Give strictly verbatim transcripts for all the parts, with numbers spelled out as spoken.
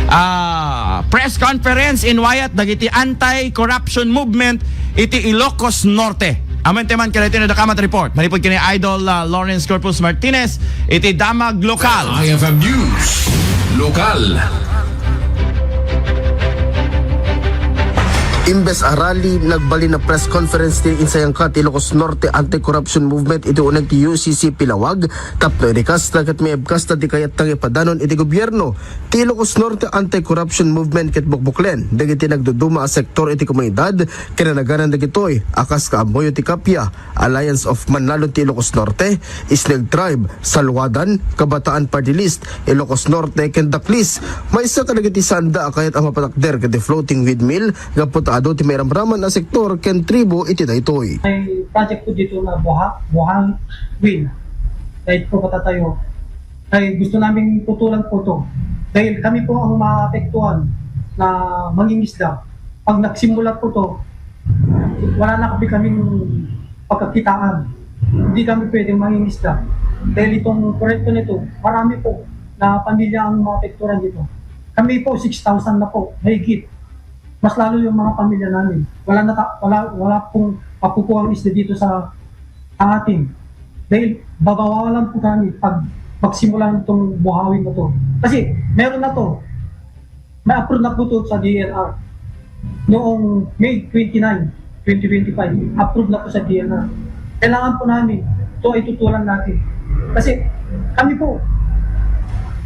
ah, press conference inwayat dagiti anti-corruption movement iti Ilocos Norte. Amin ti man kadaytoy nadakamat report. Manipud ken ni Idol, ah, Lawrence Corpus Martinez iti Damag Lokal. I F M News, Lokal. Imbes a rally, nagbalin a press conference ti insayangka ti Ilocos Norte Anti-Corruption Movement iti uneg ti U C C Pilawag, tapno idi kasta ket maibkasta ti kayatna nga ipadanon iti gobierno. Ti Ilocos Norte Anti-Corruption Movement ket bukbuklen dagiti nagduduma a sektor iti komunidad, kinanaganan dagitoy a kas kaammoyo ti Kapia, Alliance of Manlalon ti Ilocos Norte, Isneg Tribe, Salwadan, Kabataan Party List, Ilocos Norte, ken Daklis. Maysa kadagiti saanda a kayat a mapatakder ket ti floating windmill gapu ta adu ti mairamraman a sektor ken tribo iti daytoy. May project po dito na buha-, buhangin. Dahil po patatayo. Ay, gusto naming putulan po to. Dahil kami po ang maapektuhan na mangingisda. Pag nagsimula po to, wala na kami kaming pagkakitaan. Hindi kami pwedeng mangingisda. Dahil itong proyekto nito, marami po na pamilya ang maapektuhan dito. Kami po, six thousand na po, mahigit. Mas lalo yung mga pamilya namin. Wala na ta-, wala, wala pong makukuha ang isda dito sa, sa atin. Dahil babawalan po kami pag magsimula nitong buhawin na to. Kasi meron na to. May approve na po to sa D N R. Noong May twenty-nine, twenty twenty-five, approve na po sa D N R. Kailangan po namin ito ay tutulan natin. Kasi kami po,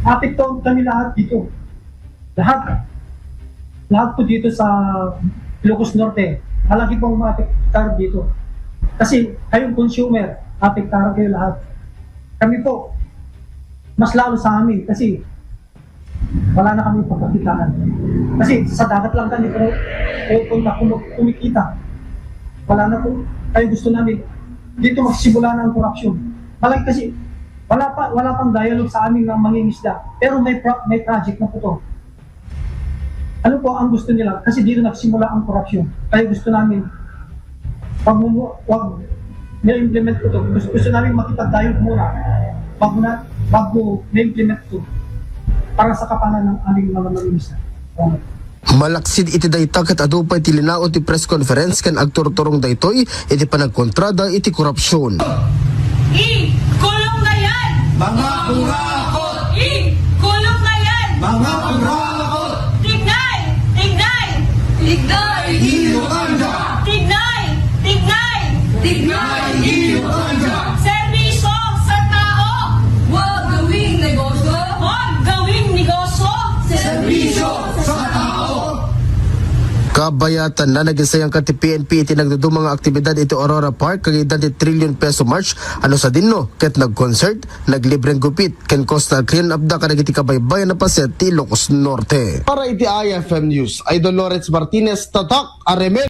apektuhan kami lahat dito. Lahat. Lahat po dito sa Ilocos Norte, malaki pong maapektar dito. Kasi kayong consumer, apektaran kayo lahat. Kami po, mas lalo sa amin kasi wala na kami pagkakitaan. Kasi sa dagat lang kami pero pupunta kumu-, kumikita. Wala na po. Kaya gusto namin, dito magsimula na ang korupsyon. Malaki kasi, wala pa, wala pang dialogue sa amin ng mangingisda. Pero may pro-, may project na po to. Ano po ang gusto nila? Kasi dito nagsimula ang korupsyon. Kaya gusto namin, pag mumu-, wag na-implement ko to. Gusto, gusto namin makipag-dialogue muna. Bago na, bago na-implement to. Para sa kapanan ng aming mga mangingisda. Salamat. Malaksid iti dayta ket adu pay ti linaon ti press conference ken agturturong daytoy iti panagkontrada iti korupsyon. Ikulong na yan! Mga kurakot! Ikulong na yan! Mga kurakot! Tignay! Tignay! Tignay! Iyo kanda! Tignay! Tignay! Tignay! Iyo kanda! Serbisyo sa tao! Huwag gawing negosyo! Huwag gawing negosyo! Serbisyo sa tao! Kabayatan na, naginsayangka ti P N P iti nagduduma nga aktibidad iti Aurora Park kagiddan ti Trillion Peso March, ano sadinno ket nag-concert, naglibreng gupit, ken coastal cleanup da kadagiti kabaybayan a paset ti Ilocos Norte. Para iti I F M News, Idol Lawrence Martinez, Tatak Aremel.